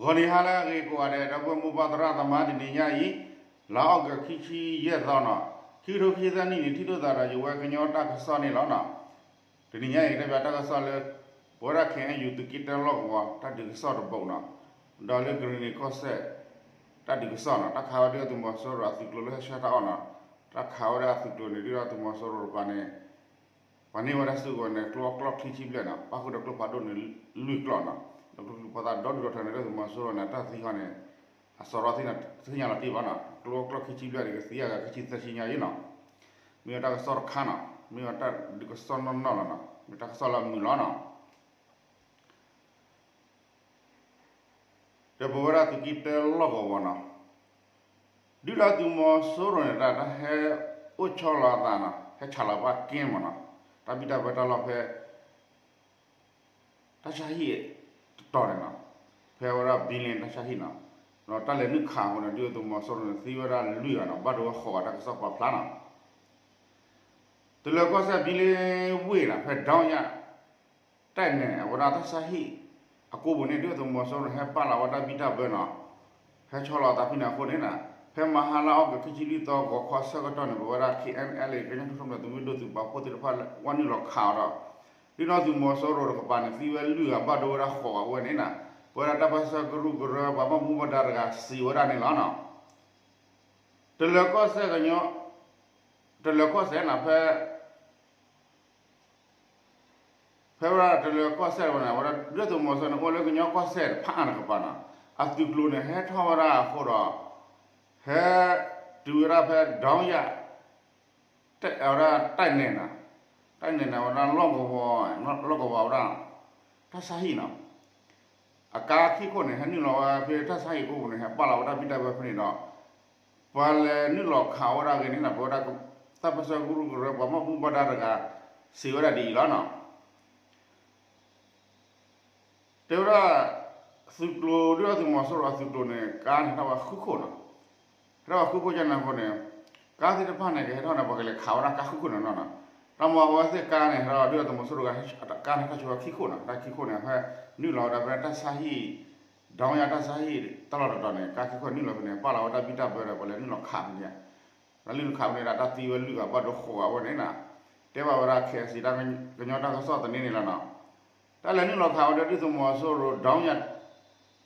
ဂီၤနံၤဟါလၢအဂ့ၤကိးဂၤဒဲး ဒီပုၢ်ဝဲၢ်မိၢ်ပၢ်သရၣ်သမါ တနံၤညါအံၤ လါအီကူးခံဆံယဲၢ်သီနီၤ, ခံကထိခံဆံသၢနံၣ်န့ၣ် ထံၣ်လိာ်သးဒီးယဝဲကညီတၢ်ကစီၣ်န့ၣ်လီၤနီၤ. တနံၤညါအံၤ ကတဲဘၣ်တၢ်ကစီၣ်လၢ ပဝဲဒၣ် ခ့ၣ်အဲၣ်ယူၣ် သုးက့တၢလီၢ်ကဝီၤ တၢ်ဒုးကစီၣ်တဘိနီၤ, ဒီးလၢကရ့ၣ်နံၤကီၢ်စဲၣ် တၢ်ဒုးကစီၣ်နီၤ, တၢ်ခးဝဲဒၣ်သုးမီၤစိရိၤအသုးကျိၤလၢဟဲဆှၢတၢ်အီၣ်နီၤ, တၢ်ခးဝဲဒၣ်အသုးကျိၤန့ၣ် ဒုၣ်ဒါသုးမီၤစိရိၤတကပၤန့ၣ် ပှၤန့ၢ်ဝဲဒၣ်စုကဝဲၤန့ၣ် ကျိအကျီၢ်ချံဆံဘျဲၣ်နီၤ, ပၣ်ဃုာ်ဒီးကျိဖးဒိၣ်န့ၣ် လွံၢ်ကျီၢ်နီၤ, ဒီးကျိဖးဒိၣ်ဒုၣ်ဒါထၢန့ၣ် ဒုၣ်ဒါသုးမီၤစိရိၤန့ၣ် တၢ်သံဃီန့ၣ် အစီၤရီသ့ၣ်ညါလီၤတံၢ်ဘၣ်နီၤ, ကျိအကျီၢ်ခံဆံဘျဲၣ်န့ၣ် ကသံအဂၤခံဆံသၢဆံညါအံၤနီၤ, မ့ၢ်ဝဲတၢ်ကစီၣ်တခါနီၤ, မ့ၢ်ဝဲတၢ်ဒုးကစီၣ်နီၢ်နီၢ်လီၤနီၤ, မ့ၢ်တၢ်ကစီၣ်လၢအမုာ်လီၤနီၤ. ဒီးပဝဲဒၣ်သုးက့တၢလီၢ်ကဝီၤနီၤ, ဒုၣ်ဒါသုးမီၤစိရိၤန့ၣ် တၢ်တၢ်ဟဲအိၣ်ဆီလီၤအသးနီၤ, ဟဲဆးလီၤဘၣ်က့မးနီၤ, တၢ်ဘံၣ်တၢ်ဘၢတၢ်လီၢ်ဖဲ တၢ်ဆါဟံၣ်တတီၤန့ၣ်နီၤ, ဖဲဝဲဒၣ်ဘံလ့တၢ်ဆါဟံၣ်နီၤ, ဒီးတၢ်လဲၤနုာ်ခးအဃိန့ၣ် ဒုၣ်ဒါသုးမီၤစိရိၤန့ၣ် သံဝဲဒၣ်လွံၢ်ဂၤနီၤ, ဘၣ်ဒိဝဲဃိးဂၤ တၢ်ကစီၣ်ပာ်ဖျါနီၤ. တလၢၤကီၢ်စဲၣ်ဘံလ့ဝ့ၢ်နီၤ, ဖဲဒီယၤ တၢ်နဲၣ် အဝဲဒၣ်တၢ်ဆါဟံၣ်အကိပူၤန့ၣ် ဒုၣ်ဒါသုးမီၤစိရိၤန့ၣ် ဟဲပာ်လီၤဝဲတၢ်ဘံၣ်တၢ်ဘၢနီၤ, ဟဲဆီလီၤအသးဖဲန့ၣ်အဃိန့ၣ်နီၤ, ဖဲမဟါလါအီကူးခံဆံလွံၢ်သီ ဂီၤခီဆၢကတီၢ်န့ၣ် ပဝဲဒၣ် ခ့ၣ်အဲၣ်အဲၣ်လ် ကညီထူၣ်ဖျဲးသုးမုၢ်ဒိၣ်သုးပာ်ဖှိၣ်သ့ၣ်တဖၣ် ဝဲနုာ်လီၤခးအီၤဒီး ဒုၣ်ဒါသုးမီၤစိရိၤတကပၤန့ၣ် သံဝဲလွံၢ်ဂၤ ဘၣ်ဒိဝဲဒၣ်ဃိးဂၤဝဲန့ၣ်နီၤ, ပဝဲဒၣ်တၢ်ပၢၢ်ဆၢကရူၢ်ကရၢ ပှၤဘၣ်မူဘၣ်ဒါတဂၤစံးဝဲဒၣ်န့ၣ်လီၤနီၤ. တလၢၤကီၢ်စဲၣ်ကညီ, တလၢၤကီၢ်စဲၣ်နီၤ, ဖဲ ဖဲဝဲဒၣ်တလၢၤကီၢ်စဲၣ်ဝဲန့ၣ် အဝဲဒၣ်ဒုၣ်ဒါသုးမီၤစိရိၤန့ၣ် အိၣ်လၢကညီကီၢ်စဲၣ်တဖၣ်အါတကပၤနီၤ, အသုးကျိၤန့ၣ် ဟဲထီၣ်ဝဲဒၣ်အဃိဒီး ဟဲတုၤဝဲဒၣ်ဖဲဒီယၤ အဝဲဒၣ်တၢ်နဲၣ်နီၤ, တၢ်နဲၣ်န့ၣ် အဝဲဒၣ်လီၢ်ကဝီၤ, လီၢ်ကဝီၤဝဲဒၣ် တၢ်ဆါဟံၣ်နီၤ, အကါခံခိၣ်န့ၣ် ဟဲနုာ်လီၤဝဲဖဲတၢ်ဆါဟံၣ်ကိပူၤန့ၣ် ဟဲပာ်လီၤဝဲတၢ်ဘံၣ်တၢ်ဘၢဖဲန့ၣ်ဒီး ပှၤလဲၤနုာ်လီၤခးဝဲဒၣ်ဂ့ၤန့ၣ်နီၤ, ပဝဲဒၣ်တၢ်ပၢၢ်ဆၢကရူၢ်ကရၢ ပှၤဘၣ်မူဘၣ်ဒါတဂၤ စံးဝဲဒၣ်ဒ်အံၤလီၤနီၤ. တဲဝဲဒၣ် သုးကျိၤ ဒုၣ်ဒါသုးမီၤစိရိၤအသုးကျိၤန့ၣ် ကါန့ၣ် ဟဲထီၣ်ဝဲဃုခိၣ်နီၤ, ဟဲထီၣ်ဝဲဃုခိၣ်ကန့ၣ်အဃိန့ၣ် ကါသ့ၣ်တဖၣ်န့ၣ် ကဟဲထီၣ်န့ၣ် ပှၤကလဲၤခးဝဲဒၣ်ကါဃုခိၣ်န့ၣ်နီၤ, တၢ်မ့ၢ်အဝဲသ့ၣ်ကါန့ၣ် ဟဲထီၣ်ဒုၣ်ဒါသုးမီၤစိရိၤကါန့ၣ် ဟဲထီၣ်ဆိဝဲခံခိၣ်နီၤ, တၢ်ခံခိၣ်န့ၣ် ဖဲနုာ်လီၤဝဲဒၣ်ဖဲတၢ်ဆါဟံၣ် ဒီယၤတၢ်ဆါဟံၣ်တၢ်လီၢ်တတီၤန့ၣ် ကါခံခိၣ်နုာ်လီၤဖဲန့ၣ် ပာ်လီၤဝဲတၢ်ဘံၣ်တၢ်ဘၢဒီး ပှၤလဲၤနုာ�လီၤခးဖဲန့ၣ် တၢ်လုၢ်နုာ်ခးဖဲန့ၣ်ဒၣ် တၢ်သံဝဲလွံၢ်ဂၤဘၣ်ဒိဃိးဂၤဝဲန့ၣ်နီၤ, တဲဘၣ်ဝဲဒၣ် ခ့ၣ်အဲၣ်စံၣ် တၢ်ကညီတၢ်ကစီၣ်သန့န့ၣ်လီၤနီၤ, တၢ်လဲၤနုာ်လီၤခးဝဲဒၣ်ဒုၣ်ဒါသုးမီၤစိရိၤ ဒီယၤ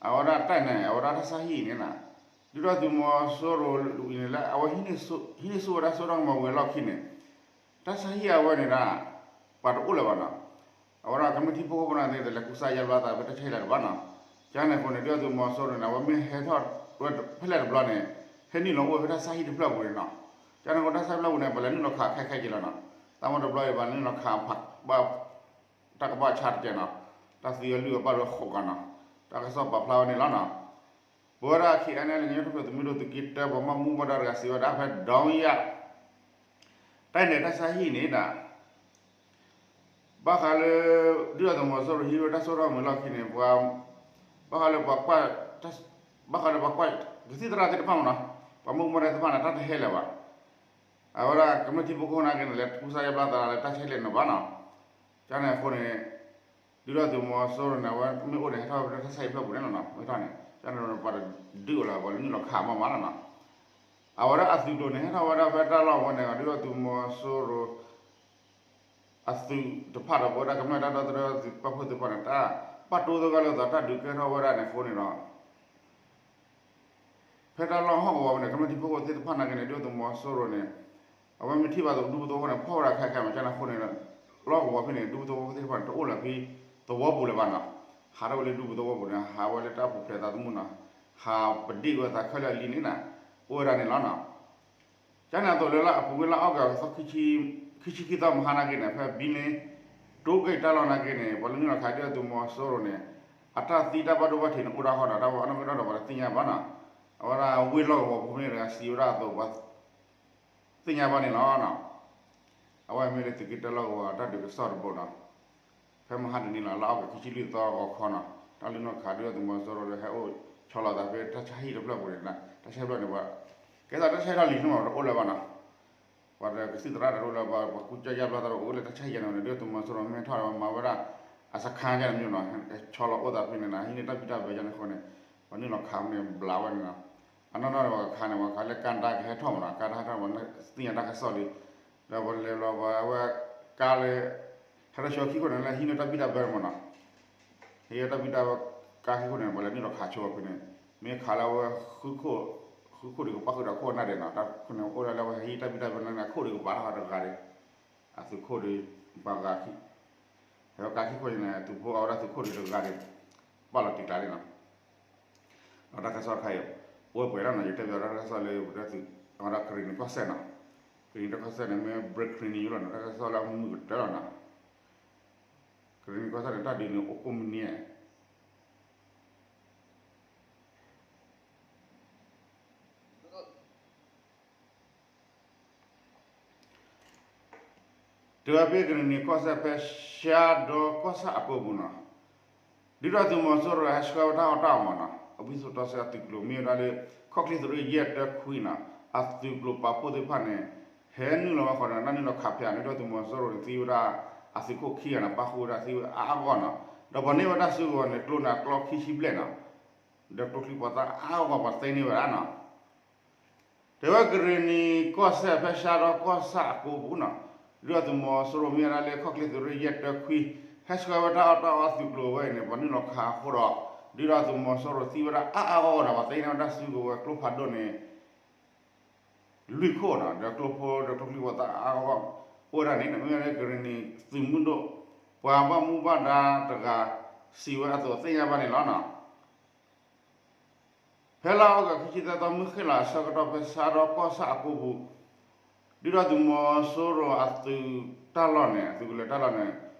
အဝဲဒၣ်တၢ်နဲၣ် အဝဲဒၣ်တၢ်ဆါဟံၣ်န့ၣ်နီၤ, ဒုၣ်ဒါသုးမီၤစိရိၤအံၤန့ၣ်လၢ အဝဲဟံးန့ၢ်ဆူၣ်ဝဲဒၣ်စိတၢ်ကမီၤဝံၤအလီၢ်ခံန့ၣ် တၢ်ဆါဟံၣ်အဝဲန့ၣ်ဒၣ် ပှၤတအိၣ်လၢၤဘၣ်နီၤ, အဝဲဒၣ်ကမျၢၢ်ထံဖိကီၢ်ဖိန့ၣ်သ့ၣ် တလဲၤကူစါယါဘျါသးဖဲတၢ်ဆါဟံၣ်လၢၤတဘၣ်နီၤ, ကန့ၣ်အဃိန့ၣ် ဒုၣ်ဒါသုးမီၤစိရိၤန့ၣ် အဝဲမ့ၢ်ဟဲထီၣ်ဝဲဖဲလဲၣ်တဘျီန့ၣ် ဟဲနုာ်လီၤအိၣ်ဝဲဖဲတၢ်ဆါဟံၣ်တဖျၢၣ်ပူၤန့ၣ်နီၤ, ကန့ၣ်အဃိတၢ်ဆါဟံၣ်တဖျၢၣ်ပူၤန့ၣ် ပှၤလဲၤနုာ်လီၤခးခဲခဲက့ၤလီၤနီၤ, တၢ်မ့ၢ်တဘျီအံၤ ပှၤလဲၤနုာ်လီၤခးဘၣ် တၢ်ကဘၣ်ဆါတကဲနီၤ, တၢ်သံဝဲလွံၢ်ဂၤဘၣ်ဒိဃိးဂၤနီၤ, တၢ်ကစီၣ်ပာ်ဖျါဝဲန့ၣ်လီၤနီၤ, ပဝဲဒၣ် ခ့ၣ်အဲၣ်အဲၣ်လ် ကညီထူၣ်ဖျဲးသုးမုၢ်ဒိၣ်သုးက့တၢ ပှၤဘၣ်မူဘၣ်ဒါတဂၤစံးဝဲဒၣ် ဖဲဒီယၤ တၢ်နဲၣ်တၢ်ဆါဟံၣ်န့ၣ်ဒၣ် ဘၣ်ဃးလၢ ဒုၣ်ဒါသုးမီၤစိရိၤဟံးဝဲတၢ်စိတၢ်ကမီၤလီၢ်ခံန့ၣ် ပှၤ ဘၣ်ဃးလၢပှၤကွၢ် ဘၣ်ဃးလၢပှၤကွၢ် ကသံၣ်သရၣ်သ့ၣ်တဖၣ်မ့ၢ်နီၤ ပှၤမူဘၣ်ဒါသ့ၣ်တဖၣ်န့ၣ် တၢ်တဟဲလၢၤဘၣ်, အဝဲဒၣ်ကမျၢၢ်ထံဖိကီၢ်ဖိနာ်က့န့ၣ် လဲၤကူစါယါဘျါသးလၢတၢ်ဆါဟံၣ်လၢၤတဘၣ်နီၤ, ကန့ၣ်အဃိန့ၣ် ဒုၣ်ဒါသုးမီၤစိရိၤန့ၣ် အဝဲမ့ၢ်အိၣ်န့ၣ် ဟဲထီၣ်ဝဲဖဲတၢ်ဆါဟံၣ်ဖျၢၣ်ပူၤန့ၣ်လီၤနီၤ, မ့ၢ်ထီၣ်န့ၣ် ကန့ၣ်ပှၤတဒုးအီၤလၢၤ ပှၤလဲၤနုာ်လီၤခးမးမးလီၤနီၤ, အဝဲဒၣ်အသုးကျိၤန့ၣ် ဟဲထီၣ်ဝဲဒၣ်ဖဲတၢ်လီၢ်ဝဲန့ၣ် ဒုၣ်ဒါသုးမီၤစိရိၤ အသုးတဖၣ်ဒီး ပဝဲဒၣ်ကမျၢၢ်တၢ်ဒီသဒၢသုးပာ်ဖှိၣ်သ့ၣ်တဖၣ်န့ၣ် တၢ်ပာ်တိသဂၢၢ်လိာ်သးတၢ်ဒုးကဲထီၣ်ဝဲဒၣ်န့ၣ်အဃိန့ၣ်ဒီး ဖဲတၢ်လီၢ်ဟီၣ်ကဝီၤဖဲန့ၣ် ကမျၢၢ်ထံဖိကီၢ်ဖိသ့ၣ်တဖၣ်နာ်က့န့ၣ် ဒုၣ်ဒါသုးမီၤစိရိၤန့ၣ် အဝဲမ့ၢ်ထံၣ်ဘၣ်ဒူပသဝီဖိန့ၣ် ဖီၣ်ဝဲဒၣ်ခဲခဲမး ကန့ၣ်အဃိန့ၣ်ဒီး လီၢ်ကဝီၤဖဲန့ၣ် ဒူပသဝီဖိသ့ၣ်တဖၣ်န့ၣ် တအိၣ်လၢၤဖဲသဝီပူၤလၢၤဘၣ်နီၤ, ဟးထီၣ်ဝဲလၢဒူပသဝီပူၤန့ၣ် ဟးဝဲလၢတၢ်ပူၤဖျဲးသးသမူနီၤ, ဟးပဒ့ၣ်ဝဲသးခဲလၢာ်လံန့ၣ်နီၤ, အိၣ်ဝဲဒၣ်န့ၣ်လီၤနီၤ. ကန့ၣ်အသိးလၢလၢအပူၤကွံာ်လၢအီကူးသီ ခံဆံခံသီမဟါနာ်က့န့ၣ် ဖဲဘံန့ၣ် တိက့ၣ်တၢ်လီၢ်နာ်က့န့ၣ် ပှၤလၢနုာ်လီၤခးဒုၣ်ဒါသုးမီၤစိရိၤန့ၣ် အတၢ်သံတၢ်ဘၣ်ဒိဘၣ်ထံးန့ၣ်အိၣ်ဒၣ်ဃီဒီး တၢ်ဝဲအနီၢ်ကီၢ်ဒီးပှၤတသ့ၣ်ညါဘၣ်နီၤ, အဝဲဒၣ်ဝ့ၢ်လီၢ်ကဝီၤဖိမ့ၢ်တဂၤစံးဝဲဒၣ်အသိးပှၤ သ့ၣ်ညါဘၣ်န့ၣ်လီၤနီၤ. အဝဲမ့ၢ်လၢသုးက့တၢလီၢ်ကဝီၤတၢ်ဒုးကစီၣ်တဘိနီၤ, ဖဲမဟါတနံၤလီၤ လၢအီကူးခံဆံလွံၢ်သီဂီၤခီနီၤ, တၢ်လၢနုာ်လီၤခးဒုၣ်ဒါသုးမီၤစိရိၤလၢဟဲအိၣ်ဆီလီၤသးဖဲတၢ်ဆါဟံၣ်တဖျၢၣ်ပူၤန့ၣ် တၢ်ဆါဟံၣ်တဖျၢၣ်န့ၣ် ပှၤ ကဲသးတၢ်ဆါဟံၣ်ထီၣ်လံၤန့ၣ်မးတအိၣ်လၢၤဘၣ်နီၤ, ပှၤဒီးကသံၣ်သရၣ်တအိၣ်လၢၤဘၣ်, ပှၤကူစါယါဘျါသးတအိၣ်လၢတၢ်ဆါဟံၣ်ကန့ၣ်န့ၣ် ဒုၣ်ဒါသုးမီၤစိရိၤမ့ၢ်ထီၣ်မၤဝဲဒၣ် အစခါကန့ၣ်မ့ၢ်နီၤ, ဆီလီၤအိၣ်သးဖဲန့ၣ်နီၤ, ဟံးန့ၢ်တၢ်ဘံၣ်တၢ်ဘၢကန့ၣ်အဃိန့ၣ် ပှၤနုာ်လီၤခးန့ၣ်ဘျးဝဲန့ၣ်လီၤ. အနီၢ်နီၢ်န့ၣ် ပှၤကခးန့ၣ် ပှၤခးလၢကါဒါကဟဲထီၣ်မးနီၤ, ကါဒါဟဲထီၣ်မး သ့ၣ်ညါတၢ်ကစီၣ်လံ. ဒီးပလဲၤဘျီပှၤအဝဲကါလၢ ဟဲထီၣ်ဆှၢခံခိၣ်န့ၣ် လၢဟံးန့ၢ်တၢ်ဘံၣ်တၢ်ဘၢမးနီၤ, ဟံးတၢ်ဘံၣ်တၢ်ဘၢ ကါခံခိၣ်န့ၣ် ပှၤလဲၤနုာ်လီၤခးဆိအီၤဖဲန့ၣ်, မ့ၢ်ခးလၢအဝဲ ဃုခိၣ်ဒံးကပၣ်ဃုာ်ဒီးခိၣ်အနၢ်ဒဲးနီၤ, တၢ်ခိၣ်န့ၣ်အိၣ်ဒၣ်လၢအဝဲဟံးတၢ်ဘံၣ်တၢ်ဘၢန့ၣ် ခိၣ်ဒံးကပၤထီၣ်တဂၤဒံး, အသုးခိၣ်ဒံး ပှၤဂၤခံ ဟဲဝဲကါခံခိၣ်န့ၣ် သုးဖိအဝဲဒၣ်သုးခိၣ်ဒံးတဂၤဒံး ပာ်လီၤတံာ်ကျါန့ၣ်လီၤ. ဒီးတၢ်ကစီၣ်တခါအံၤ အိၣ်ပှဲၤလီၤနီၤ, ယတဲပၠးဒီးတၢ်ကစီၣ်လၢပဝဲဒၣ်သုး အဝဲဒၣ်ကရ့ၣ်နံၤကီၢ်စဲၣ်နီၤ, ကရ့ၣ်နံၤတၢ်ကီၢ်စဲၣ်န့ၣ် မ့ၢ် breaking news လီၤနီၤ, တၢ်ကစီၣ်လၢအမုာ်ကတၢၢ်လီၤနီၤ, ကရ့ၣ်နံၤကီၢ်စဲၣ်န့ၣ် တၢ်ဒုးန့ၣ်အိၣ်ကိးမုၢ်နံၤ တဲဝဲဖဲကရ့ၣ်နံၤကီၢ်စဲၣ်ဖဲ ရှါဒီကီၢ်ဆၣ်အကိပူၤနီၤ, ဒုၣ်ဒါသုးမီၤစိရိၤဟဲဆှၢဝဲတၢ်အီၣ်တၢ်အီမးနီၤ, အဝံစိာ်တီဆှၢအသုးကျိၤမ့ၢ်ဝဲဒၣ်လၢ ခီၣ်ချ့သုးရ့ၣ်ယဲၢ်တၢခွံနီၤ, အသုးကျိၤပာ်ဖှိၣ်သ့ၣ်တဖၣ်န့ၣ် ဟဲနုာ်လီၤဝဲဃီဒီး တၢ်နုာ်လီၤခးဖဲန့ၣ် ဒုၣ်ဒါသုးမီၤစိရိၤန့ၣ် သံဝဲဒၣ်အသုးခိၣ်ခံဂၤန့ၣ် ပၣ်ဃုာ်ဝဲဒၣ်သံဝဲအါအါဂီၢ်ဂီၢ်နီၤ, ဒီးပှၤန့ၢ်ဝဲတၢ်စုကဝဲၤန့ၣ် ကျိန့ၣ်အကျီခံဆံဘျဲၣ်နီၤ, ဒီးကျိချံပှၤသၣ်အါအါဂီၢ်ဂီၢ်ပှၤသ့န့ၢ်ဝဲဒၣ်နီၤ တဲဝဲကရ့ၣ်နံၤကီၢ်စဲၣ်ဖဲရှါဒီကီၢ်ဆၣ်အကိပူၤနီၤ, ဒုၣ်ဒါသုးမီၤစိရိၤမ့ၢ်ဝဲဒၣ်လၢခီၣ်ချ့သုးရ့ၣ်ယဲၢ်တၢခွံ ဟဲဆှၢဝဲတၢ်အီၣ်တၢ်အီသုးကျိၤဝဲအံၤန့ၣ် ပှၤနုာ်လီၤခးအဃိဒီး ဒုၣ်ဒါသုးမီၤစိရိၤသံဝဲဒၣ်အါအါဂီၢ်ဂီၢ်ဒီး ပှၤသ့န့ၢ်ဝဲဒၣ်စုကဝဲၤကျိဖးဒိၣ်န့ၣ် လွံၢ်ခိၣ်နီၤ, ဒီးကျိဖိဒီးကျိချံပှၤသၣ်အါအါဂီၢ်ဂီၢ် အိၣ်ဝဲဒၣ်န့ၣ် မ့ၢ်ဝဲလၢကရ့ၣ်နံၤသုးမုၢ်ဒိၣ် ပှၤဘၣ်မူဘၣ်ဒါတဂၤ စံးဝဲအသိးသ့ၣ်ညါဘၣ်န့ၣ်လီၤနီၤ. ဖဲလါအီကူးခံဆံသၢသီ မုၢ်ဃ့ၢ်လီၤအဆၢကတီၢ် ဖဲဆါဒီကီၢ်ဆၣ်အကိပူၤ ဒုၣ်ဒါသုးမီၤစိရိၤအသုးတၢ်လီၢ်န့ၣ် အသုးကလၢၤတၢ်လီၢ်န့ၣ်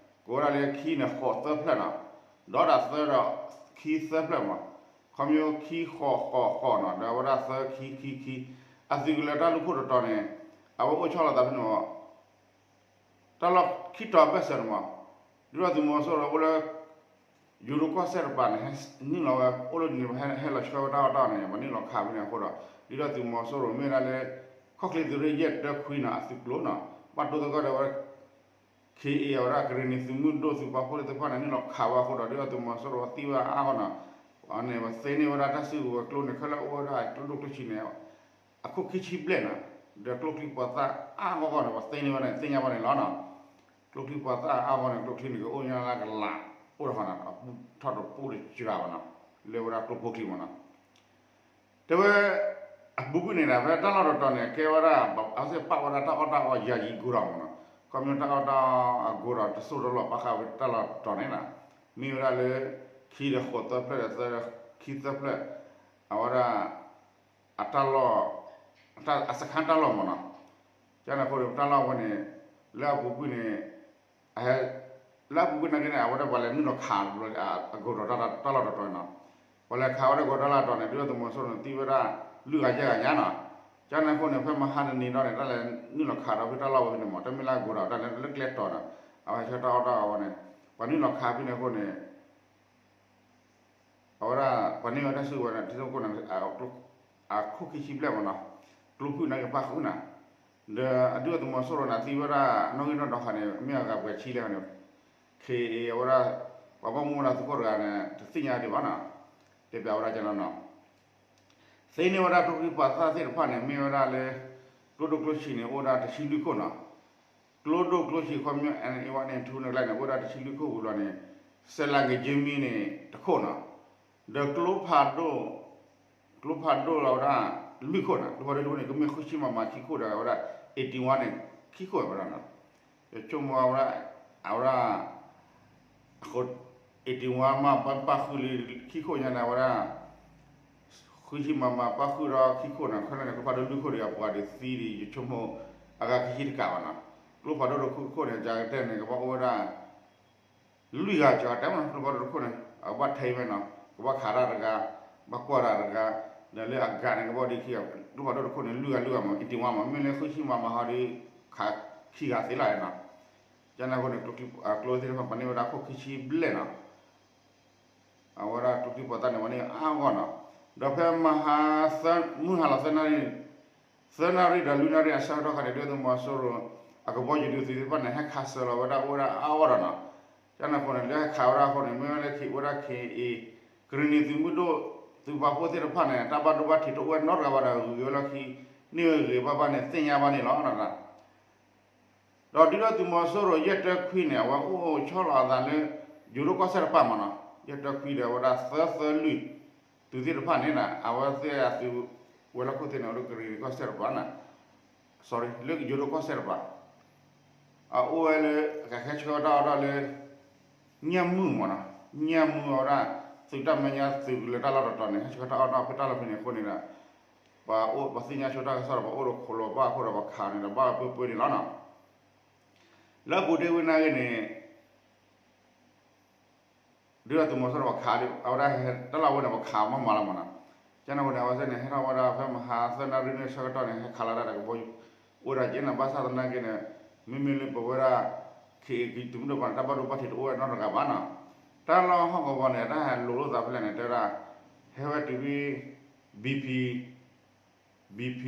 ကိးဝဲဒၣ်လၢခံန့ၣ် ဃိးသၢဖျၢၣ်နီၤ, ဒီးဒၣ်သၢဒီးခံသၢဖျၢၣ်မး, ခီဖျိခံဃိးဃိးဃိးနီၤ ဒီးအဝဲဒၣ်သၢခံခံခံ, အသုးကလၢၤတၢ်လူၢ်ခိၣ်တတီၤန့ၣ် အဝဲအိၣ်ဆီလီၤသးဖဲန့ၣ်မး တၢ်လီၢ်ခံတီၤဘၢၣ်စၢၤန့ၣ်မး, ဒုၣ်ဒါသုးမီၤစိရိၤအိၣ်လၢ ယိၤဒိၣ်ကီၢ်စဲၣ်တပၤန့ၣ် နုာ်လီၤဝဲ အိၣ်လၢန့ၣ် ဟဲလီၤဆှၢဝဲတၢ်အီၣ်တၢ်အီန့ၣ် ပှၤနုာ်လီၤခးဖဲန့ၣ်အဃိဒီး ဒုၣ်ဒါသုးမီၤစိရိၤမ့ၢ်ဝဲဒၣ်လၢ ခီၣ်ချ့သုးရ့ၣ်ယဲၢ်တၢခွံနီၤ အသုးကျိၤနီၤ ဘၣ်တိၢ်သဂၢၢ်ဒီးဝဲ ခ့ၣ်အ့ၣ် အဝဲဒၣ်ကရ့ၣ်နံၤသုးမုၢ်ဒိၣ်သုးပာ်ဖှိၣ်သ့ၣ်တဖၣ်န့ၣ် နုာ်လီၤခးဝဲအဃိဒီး ဒုၣ်ဒါသုးမီၤစိရိၤသံဝဲအါအါဂီၢ်နီၤ, အန့ၣ် ပှၤသ့န့ၢ်ဝဲဒၣ်တၢ်စုကဝဲၤကျိန့ၣ် ခဲလၢာ်အိၣ်ဝဲဒၣ်ကျိဒိၣ်ကျိဆံးန့ၣ် အခိၣ်ခံဆံဘျဲၣ်နီၤ, ဒီးကျိချံပှၤသၣ်အါအါဂီၢ်ဂီၢ်န့ၣ် ပှၤသ့န့ၢ်ဝဲန့ၣ် သ့ၣ်ညါဘၣ်န့ၣ်လီၤနီၤ. ကျိချံပှၤသၣ်အါအါဂီၢ်န့ၣ် ကျိချံန့ၣ် ကအိၣ်ညါလၢကလး အိၣ်တခီနီၤ ထီၣ်တပူၤတစှၤဘၣ်နီၤ, လၢဝဲဒၣ်ကျိဖိချံမးနီၤ. တဲဝဲ အပူၤကွံာ်န့ၣ်ဒီး ဖဲတၢ်လီၢ်တတီၤန့ၣ် ကဲဝဲဒၣ် အဝဲသ့ၣ်ပာ်ဝဲဒၣ်တၢ်အီၣ်တၢ်အီယၤယံၤကိးဒီးမးနီၤ, ခီဖျိတၢ်အီၣ်တၢ်အီအကိးဒီး တစိၢ်တလီၢ်ဘၣ်ဃးဝဲတၢ်လီၢ်တတီၤန့ၣ်နီၤ, မ့ၢ်ဝဲဒၣ်လၢ ခံဒီးဃိးသၢဖျၢၣ်ဒီး သၢဒီးခံသၢဖျၢၣ် အဝဲဒၣ် အတၢ်လီၢ် အစခါတၢ်လီၢ်မးနီၤ, ကန့ၣ်အဃိန့ၣ် တၢ်လီၢ်ဝဲန့ၣ် လၢအပူၤကွံာ်န့ၣ် အဟဲ လၢအပူၤကွံာ်နာ်က့န့ၣ် အဝဲဒၣ်ပှၤလဲၤနုာ်လီၤခး အကိးဒီးတၢ်လီၢ်တတီၤနီၤ, ပှၤလဲၤခးဝဲဒၣ်ကိးတၢ်လီၢ်တတီၤန့ၣ် ဒုၣ်ဒါသုးမီၤစိရိၤန့ၣ် သံဝဲဒၣ် လွံၢ်ဂၤယဲၢ်ဂၤညါနီၤ, ကန့ၣ်အဃိန့ၣ် ဖဲမဟါတနံၤဒီးန့ၣ် တၢ်လဲၤနုာ်လီၤခးဒီးဖဲတၢ်လီၢ်ဝဲန့ၣ်မး တမ့ၢ်လၢအကိးဒီးတၢ်လၢကျဲတီၤနီၤ, အဝဲဟဲဆှၢတၢ်အီၣ်တၢ်အီဝဲန့ၣ် ပှၤနုာ်လီၤခးဖဲန့ၣ်အဃိန့ၣ် အဝဲဒၣ် ပှၤန့ၢ်ဝဲတၢ်စုကဝဲၤန့ၣ် ထံဖိကီၢ်ဖိန့ၣ် အခိၣ်ခံဆံဘျဲၣ်မးနီၤ, ကျိဖုၣ်န့ၣ်ကပၣ်ဃုာ်နီၤ, ဒီးအဒုၣ်ဒါသုးမီၤစိရိၤန့ၣ် သံဝဲဒၣ် နီၣ်ဂံၢ်နီၣ်ဒွးဃာ်န့ၣ် မ့ၢ်အဂၤပှဲၤဆံလဲၣ်န့ၣ်, ခ့ၣ်အ့ၣ် အဝဲဒၣ် ပှၤဘၣ်မူဘၣ်ဒါသုးခိၣ်တဂၤန့ၣ် တသ့ၣ်ညါဒံးဘၣ်နီၤ, တဲပၠးဝဲဒၣ်ကန့ၣ်နီၤ သ့န့ၢ်ဝဲဒၣ်ကျိချံပှၤသၣ်သ့ၣ်တဖၣ်န့ၣ် မ့ၢ်ဝဲဒၣ်လၢ ကျိဒိၣ်ကျိဆံးန့ၣ် အိၣ်ဝဲဒၣ်တဆံလွံၢ်ခိၣ်နီၤ, ကျိဒိၣ်ကျိဆံးခီပညီ NA one NA two န့ၣ်ကျါန့ၣ် အိၣ်ဝဲဒၣ်တဆံလွံၢ်ခိၣ်ဝံၤလီၤန့ၣ် စဲးလးကက့မံန့ၣ် တခိၣ်နီၤ, ဒီးကျိဖးဒိၣ် ကျိဖးဒိၣ်လီၤဝဲဒၣ် လွံၢ်ခိၣ်နီၤ, ကျိဖးဒိၣ်တခိၣ်န့ၣ် ကမ့ၢ်ဃုဆံ MM ခံခိၣ်ဒီးဝဲဒၣ် eighty one န့ၣ် ခံခိၣ်ဝဲဒၣ်နီၤ, ယဆိကမိၣ်ဝဲဒၣ် အဝဲဒၣ် အဃိ eighty one မး ပၣ်ဃုာ်လံခံခိၣ်ညါန့ၣ် အဝဲဒၣ် ဃုဆံ MM ပၣ်ဃုာ်ဒီးခံခိၣ်န့ၣ် ခဲလၢာ်န့ၣ် ကျိဖးဒိၣ်လွံၢ်ခိၣ်ဒီး အပှၤဒုးသံဒံး ယဆိကမိၣ် အဂၤခံဆံတကးဘၣ်နီၤ, ကျိဖးဒိၣ်တခိၣ်ခိၣ်န့ၣ် ကကတဲန့ၣ် ကဘၣ်အိၣ်ဝဲဒၣ် လွံၢ်ဂၤကတဲမးနီၤ, ကျိဖးဒိၣ်တခိၣ်န့ၣ် အဘၣ်ထဲးဝဲနီၤ, ကဘၣ်ခးတၢ်တဂၤ, ဘၣ်ကွၢ်တၢ်တဂၤ, ဒီးလၢအဂၤန့ၣ် ကဘၣ်အိၣ်ဒံးခံဂၤ, ကျိဖးဒိၣ်တခိၣ်န့ၣ် လွံၢ်ဂၤလွံၢ်ဂၤမး eighty one မး, မ့မ့ၢ်လၢဃုဆံ MM ဟီဒုး ခးခံဂၤသ့လီၤနီၤ, ကန့ၣ်အဃိန့ၣ် ကျိချံပှၤသၣ်သ့ၣ်တဖၣ် ပှၤန့ၢ်ဝဲဒၣ်ခိၣ်ခံဆံဘျဲၣ်နီၤ အဝဲဒၣ်ကျိချံပှၤသၣ်န့ၣ် ပှၤန့ၢ်အါဂီၢ်နီၤ, ဒီးဖဲမဟါ မုၢ်ဟါလီၤသၢနၣ်ရံၣ်, သၢနၣ်ရံၣ်ဒီးလွံၢ်နၣ်ရံၣ်အဆၢကတီၢ်ခါန့ၣ် ဒုၣ်ဒါသုးမီၤစိရိၤ အကဘီယူၤဒုးသ့ၣ်တဖၣ်န့ၣ် ဟဲခးစၢၤလီၤဝဲဒၣ်အိၣ်ဝဲဒၣ်အါဂီၢ်ဒီးနီၤ, ကန့ၣ်အဃိန့ၣ် လၢဟဲခးဝဲဒၣ်အဃိန့ၣ် မ့ၢ်ဝဲလၢခံ အိၣ်ဝဲဒၣ် ခ့ၣ်အ့ၣ် ကရ့ၣ်နံၤသုးမုၢ်ဒိၣ် သုးပာ်ဖှိၣ်သ့ၣ်တဖၣ်န့ၣ် တၢ်ဘၣ်ဒိဘၣ်ထံးတအိၣ်ဝဲနီတဂၤဘၣ်ဒီး ဂုၤက့ၤဝဲလီၢ်ခံ န့ၢ်ဝဲဂ့ၤဘၣ်ဘၣ်န့ၣ် သ့ၣ်ညါဘၣ်န့ၣ်လီၤ. ဒီးဒုၣ်ဒါသုးမီၤစိရိၤ ယဲၢ်တၢခွံန့ၣ် အဝဲအိၣ်ဆီလီၤအသးလၢ ယိၤဒိၣ်ကီၢ်စဲၣ်တပၤမးနီၤ, ယဲၢ်တၢခွံဒီး အဝဲဒၣ်သၢသၢလွံၢ် သုးသ့ၣ်တဖၣ်န့ၣ်နီၤ အဝဲသ့ၣ်အသုးဝဲၤလီၢ်ခိၣ်သ့ၣ်န့ၣ် အိၣ်လၢကရံၣ်နံၤကီၢ်စဲၣ်တပၤနီၤ sorry လၢယိၤဒိၣ်ကီၢ်စဲၣ်တပၤ အအိၣ်ဝဲလၢ ကဟဲဆှၢဝဲတၢ်အီၣ်တၢ်အီလၢ ညၣ်မုၢ်မးနီၤ, ညၣ်မုၢ်အဝဲဒၣ် သုးတၢ်မဲာ်ညါသုးကလၢၤတၢ်လီၢ်တတီၤန့ၣ် ဟဲဆှၢတၢ်အီၣ်တၢ်အီဖဲတၢ်လီၢ်ဖဲန့ၣ်အဃိန့ၣ်ဒီး ပှၤအိၣ်ပှၤသ့ၣ်ညါဆိတၢ်ကစီၣ်ဒီး ပှၤအိၣ်ဒီးခိၣ်လီၤဘၣ်အဃိဒီး ပှၤခးန့ၣ်ဒီး ဘၣ်ပၢပၢန့ၣ်လီၤနီၤ. လၢအပူၤဒ့ဝံၤနာ်က့န့ၣ် ဒုၣ်ဒါသုးမီၤစိရိၤပှၤခး အဝဲဒၣ်တၢ်လီၢ်ဝဲန့ၣ် ပှၤခးမးမးလီၤမးနီၤ. ကန့ၣ်အဃိန့ၣ် အဝဲသ့ၣ်န့ၣ် ဟဲထီၣ်ဝဲဒၣ်ဖဲမဟါသၢနၣ်ရံၣ်န့ၣ်ဆၢကတီၢ်န့ၣ် ဟဲခးလီၤတၢ်ဒီးကဘီယူၤ အိၣ်ဒၣ်က့နီၤ. ဘၣ်ဆၣ်သနာ်က့န့ၣ် မ့မ့ၢ်လၢပဝဲဒၣ် ခ့ၣ်အ့ၣ်ကံ သုးမုၢ်ဒိၣ်ပၤန့ၣ် တၢ်ဘၣ်ဒိဘၣ်ထံးတအိၣ်ဝဲနီတဂၤဘၣ်နီၤ. တၢ်လီၢ်ဟီၣ်ကဝီၤန့ၣ် တၢ်ဟဲလိၤလိာ်သးဖဲလဲၣ်န့ၣ် တဲဝဲဒၣ် ဟဲဝဲတုၤဖဲ BP, BP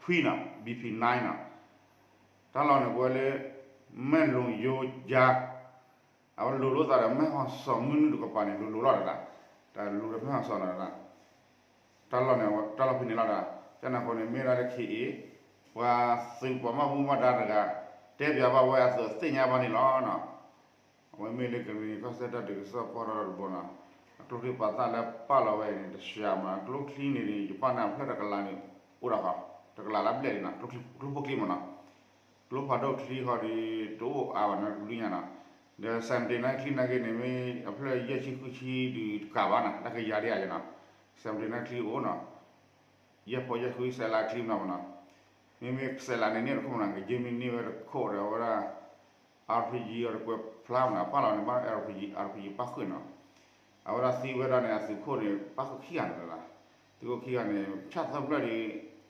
ခွံနီၤ, BP nineနီၤ. တၢ်လီၢ်န့ၣ် ပဝဲလၢ မဲၢ်လိၤယိၤယါ အဝဲလိၤလိာ်သးဒီး မဲၢ်ဟီၣ်စီၤမုၢ်နုာ်တကပၤန့ၣ် လိၤလိၤလီၤတဒၣ်, တၢ်လိၤဒီးမဲၢ်ဟီၣ်စီၤနီၤတဒၣ်, တၢ်လီၢ်န့ၣ် တၢ်လီၢ်ဖဲန့ၣ်လီၤဒီး ကန့ၣ်အဃိန့ၣ် မ့ၢ်ဒၣ်လၢခ့ၣ်အ့ၣ် ပှၤသုးပှၤဘၣ်မူဘၣ်ဒါတဂၤ တဲပၠးဘၣ်ဝဲအသိးသ့ၣ်ညါဘၣ်န့ၣ်လီၤနီၤ. အဝဲမ့ၢ်လၢကရံၣ်နံၤကီၢ်စဲၣ်တၢ်ဒုးကစီၣ်ပီၢ်ထီၣ်တဘိနီၤ, အကျိချံပာ်သၣ်လၢပာ်လီၤဝဲအံၤန့ၣ် တဆှးမး, ကျိချံန့ၣ်န့ၣ် ယပာ်န့ၣ်အဖျၢၣ်တကလးန့ၣ် အိၣ်ဒီးဃီ, တကလးလၢဘျဲၣ်န့ၣ်နီၤ, ကျိဖိချံမးနီၤ, ကျိဖးဒိၣ်ချံဃီဒီး တအိၣ်အါဘၣ်နီၤ တဒုညါနီၤ, ဒီး seventy nine ချံနာ်က့န့ၣ် မ့ၢ်အဖျၢၣ်ယဲၢ်ဆံဃုဆံဒုးတကးဘၣ်နီၤ, တၢ်ကယၤဒ်အံၤနီၤ, seventy nine ချံအိၣ်နီၤ, ယဲၢ်ဖီယဲၢ်ဃု စဲးလးချံမးနီၤ, မ့မ့ၢ်စဲးလးန့ၣ်န့ၢ်တခိၣ်မးနီၤ, ကယ့မ့ၢ်န့ၢ်ဝဲတခိၣ်ဒီး အဝဲဒၣ် RPG အီၤတကွဲးဖျါမးနီၤ, ပာ်လီၤန့ၣ် ဘၣ် RPG, RPG ပၣ်ဃုာ်နီၤ, အဝဲဒၣ်သံဝဲဒၣ်န့ၣ် အသုးခိၣ်န့ၣ် ပၣ်ဃုာ်ခံဂၤန့ၣ်လီၤ, သုးခိၣ်ခံဂၤန့ၣ်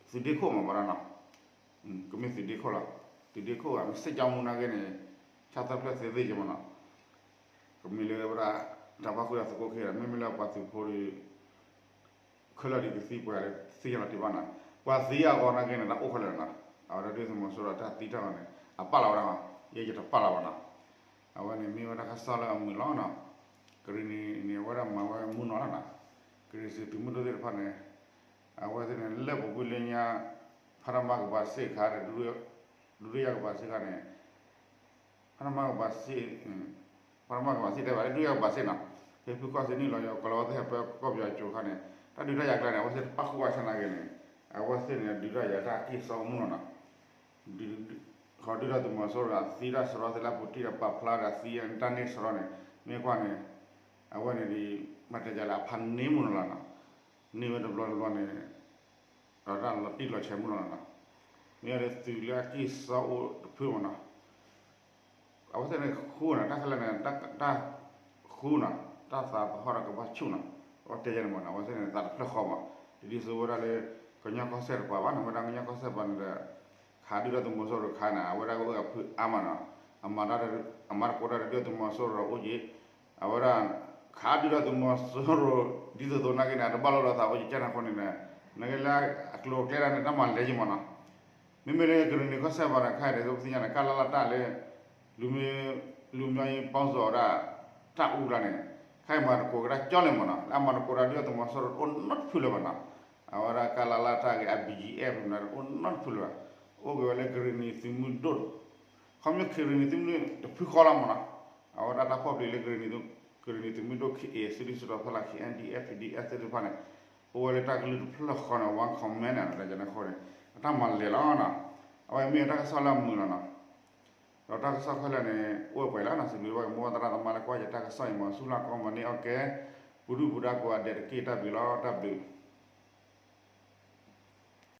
ဆၣ်သၢဖျၢၣ်ဒီး သုးဒ့ခိၣ်မးဘၣ်နီၤ, ကမ့ၢ်သုးဒ့ခိၣ်လီၤ, သုးဒ့ခိၣ်မ့ၢ်စ့ၢ်ကီးမူနာ်က့န့ၣ် ဆၣ်သၢဖျၢၣ်သ့သ့ၣ်ကမးနီၤ, ကမ့ၢ်လၢဝဲဒၣ် တၢ်ပၣ်ဃုာ်ဒီးသုးခိၣ်ခံဂၤဒီး မ့မ့ၢ်လၢပှၤသုးဖိဒီး ခဲလၢာ်ဒ်ကသံပှဲၤလၢသ့ၣ်ညါလီၤတံၢ်ဘၣ်နီၤ, ပှၤသံအဂီၢ်နာ်က့န့ၣ် တၢ်အိၣ်ခဲလၢာ်နီၤ, အဝဲဒၣ်ဒုၣ်ဒါသုးမီၤစိရိၤတၢ်သံတၢ်ဂီၤန့ၣ် အပာ်လီၤဝဲဒၣ်မး, ယဲယတပာ်လီၤဘၣ်နီၤ, အဝဲန့ၣ်မ့ၢ်ဝဲဒၣ်တၢ်ကစီၣ်လၢအမုာ်လီၤနီၤ, ကရံၣ်နံၤန့ၣ် အဝဲဒၣ်မၤဝဲမုၢ်နီၤလီၤနီၤ, ကရံၣ်နံၤသုးမုၢ်ဒိၣ်သ့ၣ်တဖၣ်န့ၣ် အဝဲသ့ၣ်န့ၣ် လၢပူၤကွံာ်လၢညါ ဖးတမါကဘၣ်စ့ၣ်ခါဒီး ဒုတိယကဘၣ်စ့ၣ်ခါန့ၣ် ဖးတမါကဘၣ်စ့ၣ်, ဖးတမါကဘၣ်စ့ၣ်တဲဘၣ်လၢ ဒုတိယကဘၣ်စ့ၣ်နီၤ, ဖဲဖုကီၢ်စ့ၣ်နံၣ်လီၤ ယကလီၤဝဲသ့ၣ်ဟဲပၢကီၢ်ပယီၤကၠိခါန့ၣ် တၢ်ဒုးတၢ်ယၤကျါန့ၣ် အဝဲသ့ၣ်တပၣ်ဃုာ်ဘၣ်ဆၣ်နာ်က့န့ၣ် အဝဲသ့ၣ်န့ၣ် ဒုးတၢ်ယၤတၢ်က့ၢ်စီမုၢ်နီၤနီၤ, ဃီဒုၣ်ဒါသုးမီၤစိရိၤအသံတၢ်စရီသ့ၣ်လၢအပူၤတံၢ်ဒီးပာ်ဖျါဒီးအသံတၢ်န့ၢ်စရီန့ၣ် မ့ၢ်ကွၢ်န့ၣ် အဝဲန့ၣ်ဒ် မၤတဲယၤလၢအဖးန့ၢ်မုၢ်နီၤလီၤနီၤ, န့ၢ်ဝဲတဘျီတဘျီန့ၣ် ဒီးတၢ်လီၤတံၢ်လီၤဆဲးမုၢ်နီၤနီၤ, မ့ၢ်ဝဲဒၣ်သုးလၢအက့ၢ်စီအိၣ်တဖုမးနီၤ, အဝဲသ့ၣ်န့ၣ်ဃူနီၤ တၢ်ခဲလၢာ်န့ၣ် တၢ်ဃူနီၤ တၢ်သးသဟီၣ်ဒီးကဘၣ်ဆူၣ်နီၤ, အဝဲတဲယၤန့ၣ်မးနီၤ အဝဲသ့ၣ်န့ၣ် သးတဖျၢၣ်ဃီမး, ဒ်ဒ်သိးဝဲဒၣ်လၢ ကညီကီၢ်စဲၣ်တပၤဘၣ်နီၤ ဝဲဒၣ်ကညီကီၢ်စဲၣ်တပၤန့ၣ်ဒီး ခးဒုၣ်ဒါသုးမီၤစိရိၤခါန့ၣ် အဝဲဒၣ်ကအိၣ်အဖုအါမးနီၤ, အမၤတၢ် အမၤတကိးတၢ်ဒီးဒုၣ်ဒါသုးမီၤစိရိၤအိၣ်က့ၤ, အဝဲဒၣ် ခးဒုၣ်ဒါသုးမီၤစိရိၤ ဒ်သိးသိးနာ်က့န့ၣ် အတဘၣ်လိာ်ဒီးသးအိၣ်က့ၤကဲန့ၣ်အဃိန့ၣ် နာ်က့လၢအကျိၤအကျဲဒၣ်န့ၣ် တၢ်မၤလဲၤက့ၤမးနီၤ, မ့မ့ၢ်လၢကရံၣ်နံၤကီၢ်စဲၣ်ဘၣ်ဒီး ခဲအံၤဒ်သိးပသ့ၣ်ညါန့ၣ် ကလလတၢ်လၢ လူမျိုး လူမျိုးရေးပေါင်းစုံ အဝဲဒၣ် တၢ်အူကျါန့ၣ် ခဲအံၤမၤသကိးကဒါကၠီလံမးနီၤ, လၢအမၤသကိးဒီးဒုၣ်ဒါသုးမီၤစိရိၤတအိၣ်နီတဖုလၢၤဘၣ်နီၤ, အဝဲဒၣ်ကလလတၢ်ဂ့ၤ အ BGF မးနီၤ တအိၣ်နီတဖုလၢၤဘၣ်, အိၣ်က့ၤဝဲလၢကရံၣ်နံၤသုးမုၢ်ဒိၣ် ခီဖျိကရံၣ်နံၤသုးမုၢ်ဒိၣ်တဖုဃီလီၤမးနီၤ, အဝဲဒၣ်တၢ်ဖီၣ်ပျံၤလၢကရံၣ်နံၤသုးမုၢ်ဒိၣ် ခ့ၣ်အ့ၣ် စုဒုၣ်စုတီၤဖီလာ် KNDF PDF သ့ၣ်တဖၣ်န့ၣ် အိၣ်ဝဲလၢတၢ်ကလုၢ်တဖျၢၣ်ဃီန့ၣ် one command န့ၣ် တၢ်ယၤန့ၣ်အဃိန့ၣ် အတၢ်မၤလဲၤလီၤနီၤ, အဝဲမ့ၢ်တၢ်ကစီၣ်လၢအမုာ်လီၤနီၤ, ဒီးတၢ်ကစီၣ်ခဲလၢာ်န့ၣ် အိၣ်ဝဲပှဲၤလီၤနီၤ, စံးဘျုးဘၣ်က့ၤမိၢ်ပၢ်သရၣ်သမါလၢကွၢ်ယတၢ်ကစီၣ်အံၤမး, ဆူလၢကီၢ်မၤန့ၢ်အီၣ်ကဲ ပူၤဒုၣ်ပူၤဒါကိးဂၤဒဲးတက့ၢ်, တၢ်ဘျုးလီၤ, တၢ်ဘျုး